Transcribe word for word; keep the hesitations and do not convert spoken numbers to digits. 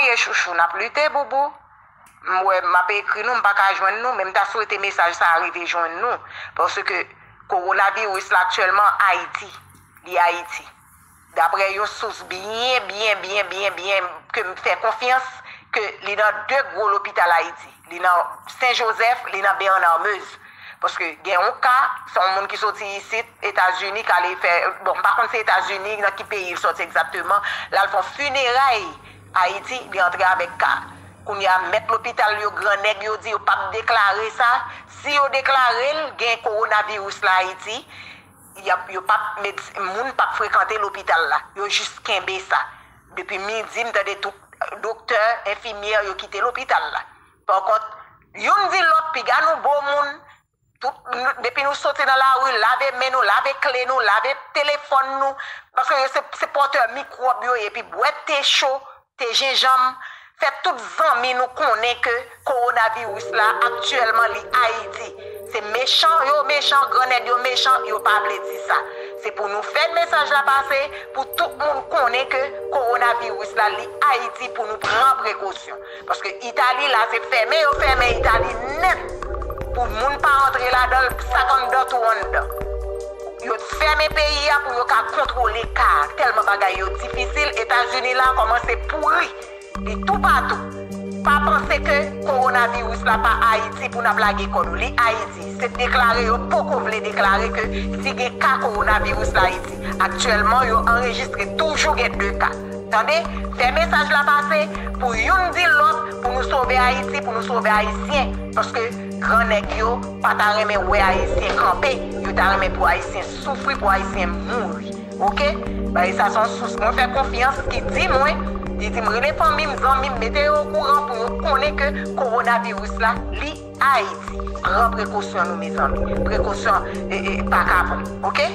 Ye chouchou, n ap lite, boubou. M wè, m ap ekri nou, m pa ka jwenn nou, men m ta swete mesaj sa a rive jwenn nou. Paske kowonaviris la aktyèlman Ayiti, li Ayiti. Daprè yon sous byen, byen, byen, byen, byen, ke m fè konfyans, ke li nan de gwo lopital Ayiti. Li nan Sen Jozèf, li nan Bernard Meuze. Paske gen yon ka, se yon moun ki soti isit, Etazini, k ale fè, bon, m pa konn se Etazini, nan ki peyi l soti egzakteman, l al fè yon fineray Ayiti, li antre avèk ka. Kounye a, mèt lopital yo, gran nèg yo di yo p ap deklare sa. Si yo deklare l, gen kowonaviris la Ayiti, y ap, yo p ap, medsi-, moun p ap frekante lopital la. Yo jis kenbe sa. Depi midi, m tande tout, eh, doktè, enfimyè, yo kite lopital la. Pa kont, youn di lòt, piga nou bon moun, tout, nou, depi nou soti nan lari, lave men nou, lave kle nou, lave telefòn nou, paske yo se, se pòtè mikwòb yo ye, epi bwè te cho, te jenjanm, fè tout zanmi nou konnen ke kowonaviris la aktyèlman li Ayiti. Se mechan yo mechan, gran nèg yo mechan, yo pa vle di sa. Se pou nou fè mesaj la pase, pou tout moun konnen ke kowonaviris la li Ayiti, pou nou pran prekosyon. Paske Itali la, se fèmen yo fèmen Itali nèt. Pou moun pa antre ladan l, sak anndan tou anndan. Yo fèmen peyi a pou yo ka kontwole ka a. Tèlman bagay yo difisil, Etazini la kòmanse pouri. Li toupatou. Pa panse ke kowonaviris la pa Ayiti pou n ap lage kò nou. Li Ayiti. Se deklare yo poko vle deklare ke si gen ka kowonaviris la Ayiti. Aktyèlman, yo anrejistre toujou gen de ka. Tande, fè mesaj la pase pou youn di lòt, pou nou sove Ayiti, pou nou sove Ayisyen. Paske gran nèg yo pa ta renmen wè Ayisyen kanpe, yo ta renmen pou Ayisyen soufri, pou Ayisyen mouri. Oke? Bagay sa se yon sous mwen fè konfyans ki di mwen, li di m rele fanmi m, zanmi m, mete yo okouran pou yo konnen ke kowonaviris la, li Ayiti. Pran prekosyon nou, mezanmi. Prekosyon, e, e, pa kapon. Oke?